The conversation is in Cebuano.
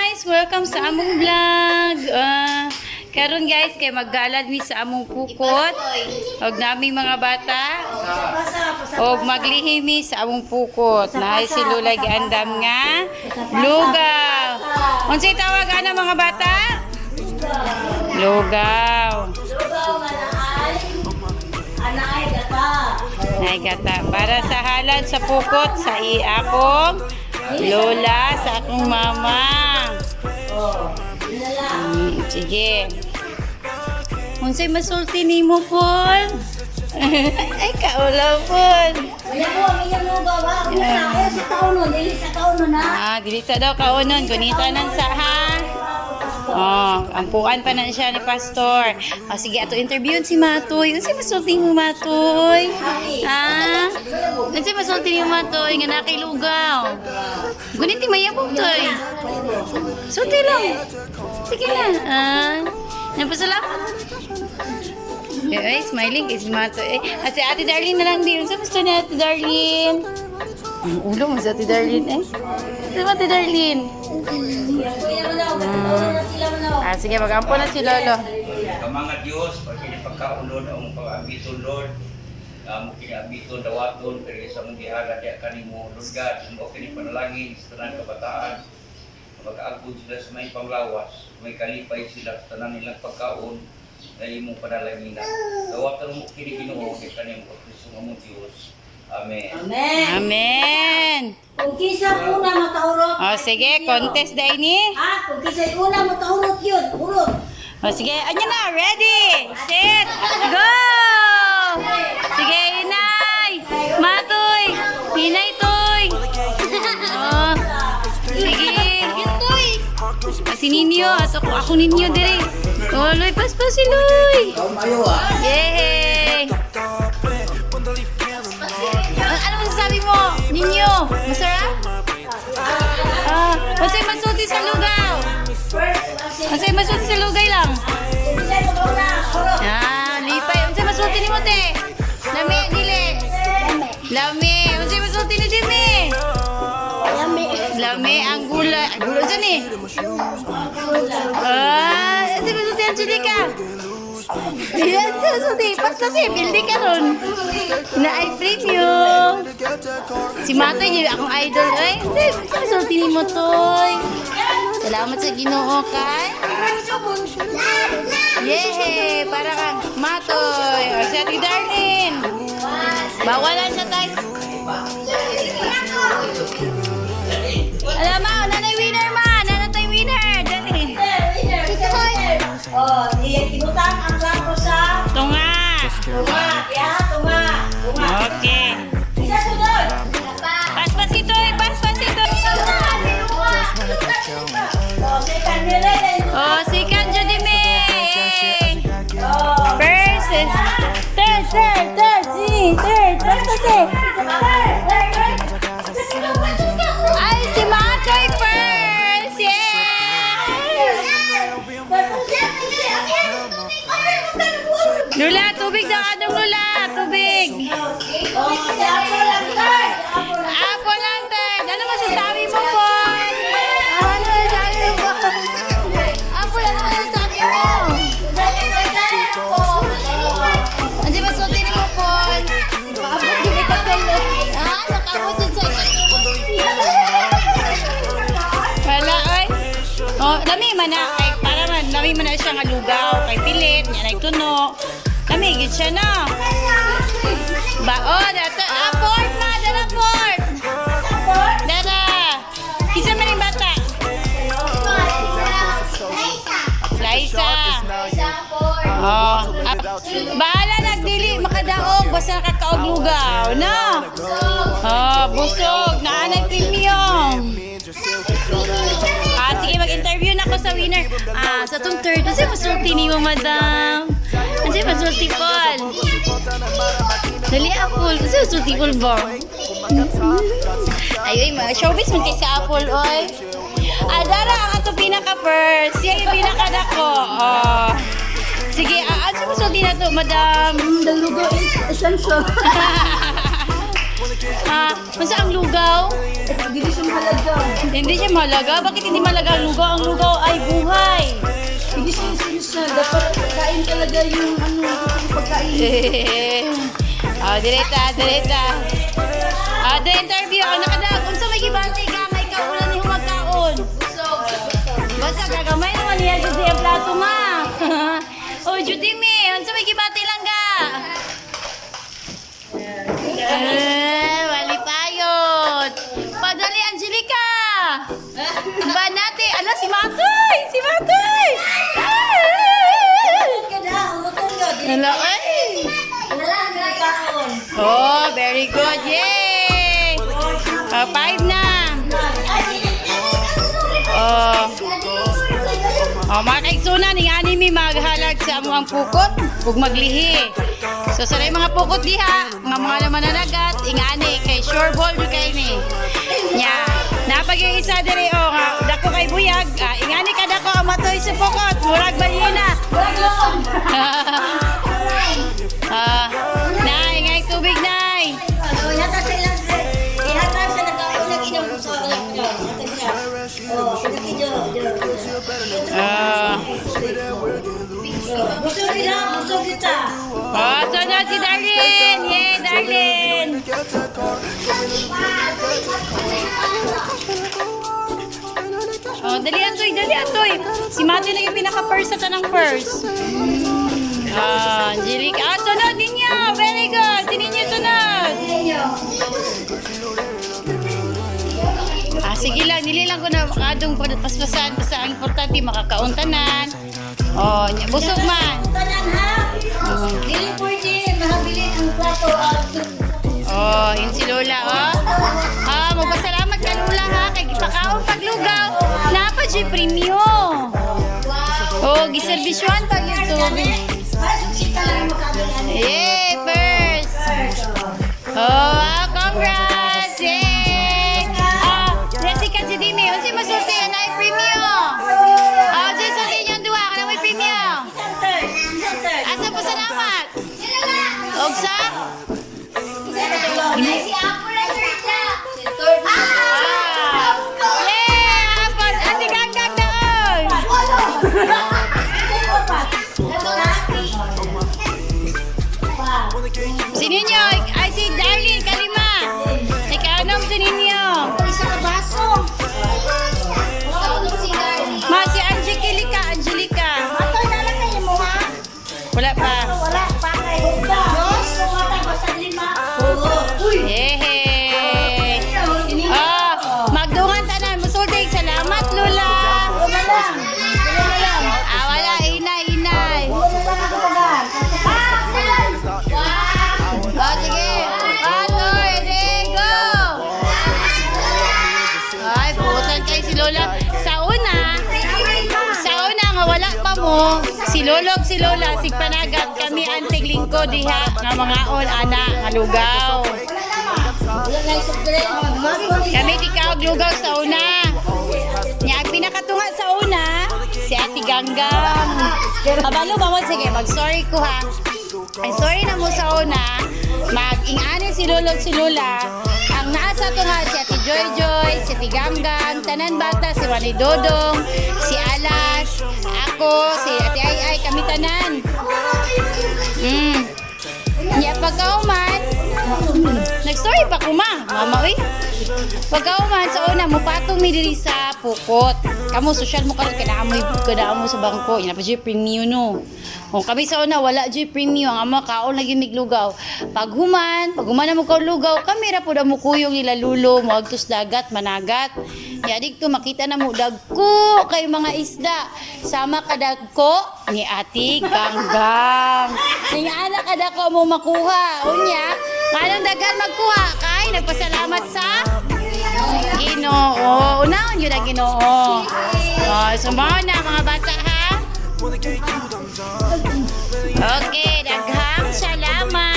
Guys! Welcome sa among vlog! Karon guys, kay maggalad mi sa among pukot. Og naming mga bata. Og maglihi mi sa among pukot. Naay si Lula giandam nga lugaw. Unsay tawag ana, mga bata? Lugaw. Lugaw nga naay. Anaay gata. Nay gata para sa halad sa pukot sa akong lola, sa akong mama. Oh, inala. Sige. Unsay masulti nimo, Paul? Ay, kaulaw, Paul. Kaya mo ang iyang lugaw ha. Ang na sa kaunon, dili sa kaunon ha. Ah, dili sa daw kaunon, gunita nang sa ha. Oh, ampuan pa na siya ni Pastor. Oh, sige, ato interviewin si Matoy. Unsay masulti mo, Matoy? Ha? Unsay masulti nimo, Matoy, nga naa kay lugaw? Guniti mayabong toy. Sulti lang. Sige na. Ah, napasalamat. Eh, ay, smiling kay si Matoy. Eh, si Ate Darlene na lang din. Unsa gusto ni Ate Darlene? Ang ulo mo sa Ate Darlene eh. Sa Ate Darlene. Kuya mo na, kaunon na sila mo na. Ah, sige, mag-ampo na si Lolo. Kamanga Dios, pag kini pagkaulod ang pag-abiton, Lord, amo kini abiton dawaton pero sa mong gihalad diya kanimo, Lord God, mo kini panalangin sa tanan kabataan. Mag-agod sila sa may panglawas, may kalipay sila sa tanan nilang pagkaon na imong panalanginan. Dawaton mo kini, Ginoo, kay kanimo Kristo nga among Dios. Amen. Amen. Amen. Kung kinsa una makahurot. O, sige, contest dahil ni. Ha? Kung kinsa una makahurot yun, hurot. O, sige, anya na, ready, set, go! Sige, inay! Matoy! Inay, toy! O, sige. Si Ninyo, ato ko ako ninyo dire. O, Loy, paspas si Loy. Yay! Ano masasabi mo, Ninyo? Masarap? Ah, unsay masulti sa lugaw? Unsay masulti sa lugay lang? Kung kinsa makauna, hurot. Ah, lipay. Unsay masulti nimo, te? Lami, dili. Lami. Unsay masulti ni Jimmy? Lami. Lami ang gulay. Ang gulay unsa ni? Ah, unsay masulti, Angelica? Yan, unsay masulti? Basta si building ka ron. Na ay premium. Si Matoy, yun akong idol. Ay, unsay masulti nimo, Toy? Salamat sa Ginoo kay. Yay! Para kang Matoy. O, si Ate Darlene. Bawalan siya tayo. Alam mo, nanay winner ma! Nanay winner! Dali. Oh, ibutang ang plato sa Tunga. Tunga, ya, tunga, tunga. Okay. Isa sunod. Paspas ito eh. Paspas ito. Oh, second relay. O, second Judy May. Oh. First, is third, third, third, si, third. Paspas eh. Ay, si Matoy first! Yeah! Lula, tubig daw. Anong Lula? Tubig. Oh, si Apo lang third. Apo lang. Apo lang, third. Ano masasabi mo, Paul? Ano masasabi mo? Apo, ano masasabi mo? Ano masulti mo, Paul? Ah, nakaabot yun sa Wala, oy. Oh, lami man na. Kay, para man, lami man na siya nga lugaw. Kay pilit, niya na tuno. Lami, gid siya na. Ba, oh, data. Ah, fourth ma, dara fourth. Dara. Kinsa man yung bata? Liza. Oh. Ah, bahala nagdili makadaog basta nakakaog lugaw, no? Oh, busog, naanay premium. Ah, sige, mag-interview na ako sa winner. Ah, sa tong third, kasi masulti ni mo, madam. Kasi masulti, Paul. Dali, Apple. Kasi masulti, Paul ba? Ay, ay, mga showbiz man kay sa Apple, oy. Ah, dara ang ato pinaka first. Siya yung pinaka dako. Oh. Sige, ano masulti na to, madam? Dalugo essential. Ah, unsa ang lugaw? Hindi siya mahalaga. Hindi siya mahalaga. Bakit hindi mahalaga ang lugaw? Ang lugaw ay buhay. Hindi siya essential. Dapat kain talaga yung ano, yung pagkain. Oh, direta, direta. Ah, the interview. Ang nakadag. Unsa may gibati ka nga ikaw una ni humagkaon? Busog. Basta gagamay naman niya sa siya plato ma. Oh, Judy me, unsa may gibati lang ka? Eh, wali payot. Padali, Angelica. Banati, ala si Matoy, si Matoy. Ay! Ala, ay. Oh, very good. Yay! Oh, 5 na. Oh. Oh, mga kaigsunan, ning anime maghalag sa among pukot ug maglihi. So sa mga pukot diha, nga mga naman nanagat, ingani kay sure ball jud kay ni. Nya, napag yung isa diri oh, nga dako kay buyag, ah, ingani ka dako ang matoy sa pukot, murag balina. Ah, nay, ngay tubig nay. Ah. Busog kita, busog kita. Oh, sunod si Darlene! Yay, Darlene! Oh, dali atoy, dali atoy. Si Mati na yung pinaka-first sa tanang first. Ah, Angelica. Ah, sunod ninyo. Very good. Si ninyo sunod. Ah, sige lang. Nili lang ko na adong paspasan. Basta ang importante, makakauntanan. Oh, busog man. Tanan ha. Dili pwede mahabilin ang plato at Oh, yun si Lola, oh. Ah, magpasalamat ka, Lola, ha. Kay gipakaon paglugaw. Napa, G premium. Oh, giservisyohan pag yung tubig. Para suksita lang makabilin. Yay, first. Oh, ah, congrats. Yay. Ah, Jessica, si Dimi, unsi masulti na premium. Ah, unsi sulti niyong duha, kanang may premium. Isang third, isang third. Asa po salamat? Og sa? Si Apo na siya. Si third. Ah! Yeah! Apat! Ate Ganggang doon! Si Ninyo! Ay, si Darlene, kalima! Ikaw anong si Ninyo? Isa ka baso. Ma, si Angelica, Angelica. Ato na lang kayo mo ha. Wala pa. Wala pa kayo. Dos, wala basta lima. Uy. Yehey! Ah, magdungan tanan. Musultig. Salamat, Lula. Wala lang. Wala lang. Ah, wala. Inay, inay. Wala lang ako tagal. Oh, sige. One, two, ready, go! Ay, putan kay si Lola. Sa una nga wala pa mo, si Lolo ug si Lola, sigpanagat kami anting lingkod diha nga mga on ana nga lugaw. Wala na isang drink. Kami di ka og lugaw sa una. Nya ang pinakatunga sa una, si Ate Ganggang. Kabalo ba mo? Sige, mag-sorry ko ha. Ay, sorry na mo sa una. Mag-ingani si Lolo at si Lola. Ang naa sa tunga si Ate Joy Joy, si Ate Ganggang, tanan bata, si Manny Dodong, si Alas, ako, si Ate Ay Ay, kami tanan. Nya pagkauman, nag-story pa ko ma, mama uy. Pagkauman sa una mo patong mi diri sa pukot. Kamo social mo karon kailangan mo kailangan mo sa bangko. Ina pa jud premium no. O kami sa una wala jud premium ang amo kaon lagi miglugaw. Pag human na mo kaon lugaw, kami ra pud mo kuyog nila lulo mo agtos dagat managat. Ya didto makita na mo dagko kay mga isda. Sama ka dagko ni Ate Ganggang. Ning ana ka dako mo makuha. Unya, kanang daghan magkuha kay nagpasalamat sa Ginoo. Unahon yun ang Ginoo. Oh, so mao na mga bata ha. Okay, daghang salamat.